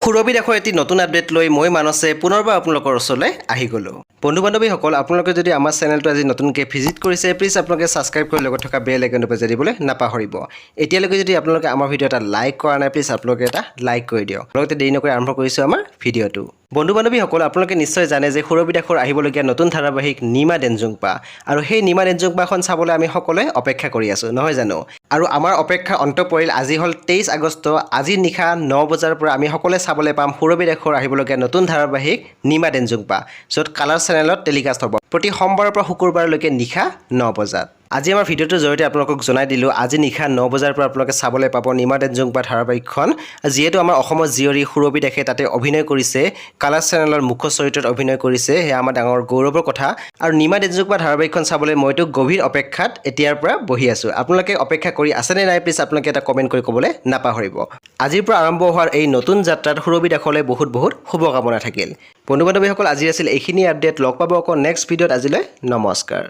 সুৰভি দাসৰ এটি নতুন আপডেট লৈ মই মানসে পুনৰবাৰ আপোনালোকৰ ওচৰলৈ আহি গ'লোঁ। বন্ধু বান্ধৱীসকল, আপোনালোকে যদি আমাৰ চেনেলটো আজি নতুনকৈ ভিজিট কৰিছে, প্লিজ আপোনালোকে ছাবস্ক্ৰাইব কৰি লগত থকা বেল আইকনটো বজাই দিবলৈ নাপাহৰিব। এতিয়ালৈকে যদি আপোনালোকে আমাৰ ভিডিঅ' এটা লাইক কৰা নাই, প্লিজ আপোনালোকে এটা লাইক কৰি দিয়ক। লগতে দেৰি নকৰি আৰম্ভ কৰিছোঁ আমাৰ ভিডিঅ'টো। বন্ধু বান্ধৱীসকল, আপোনালোকে নিশ্চয় জানে যে সুৰভি দাসৰ আহিবলগীয়া নতুন ধাৰাবাহিক নিমা ডেনজুংপা আৰু সেই নিমা ডেনজুংপাখন চাবলৈ আমি সকলোৱে অপেক্ষা কৰি আছোঁ, নহয় জানো? আৰু আমাৰ অপেক্ষাৰ অন্ত পৰিল। আজি হ'ল 23 আগষ্ট। আজি নিশা 9 বজাৰ পৰা আমি সকলোৱে চাবলৈ পাম সুৰভি দাসৰ আহিবলগীয়া নতুন ধাৰাবাহিক নিমা ডেনজুংপা, য'ত কালাৰ চেনেলত টেলিকাষ্ট হ'ব প্ৰতি সোমবাৰৰ পৰা শুকুৰবাৰলৈকে নিশা 9 বজাত। আজি আমাৰ ভিডিঅ'টোৰ জৰিয়তে আপোনালোকক জনাই দিলোঁ, আজি নিশা 9 বজাৰ পৰা আপোনালোকে চাবলৈ পাব নিমা ডেনজুংপা ধাৰাবাহিকখন। যিহেতু আমাৰ অসমৰ জীয়ৰী সুৰভি দাসে তাতে অভিনয় কৰিছে, কালাৰ চেনেলৰ মুখ্য চৰিত্ৰত অভিনয় কৰিছে, সেয়া আমাৰ ডাঙৰ গৌৰৱৰ কথা। আৰু নিমা ডেনজুংপা ধাৰাবাহিকখন চাবলৈ মইতো গভীৰ অপেক্ষাত এতিয়াৰ পৰা বহি আছোঁ। আপোনালোকে অপেক্ষা কৰি আছেনে নাই, প্লিজ আপোনালোকে এটা কমেণ্ট কৰি ক'বলৈ নাপাহৰিব। আজিৰ পৰা আৰম্ভ হোৱাৰ এই নতুন যাত্ৰাত সুৰভি দাসলৈ বহুত বহুত শুভকামনা থাকিল। বন্ধু বান্ধৱীসকল, আজি আছিল এইখিনি আপডেট। লগ পাব আকৌ নেক্সট ভিডিঅ'ত। আজিলৈ নমস্কাৰ।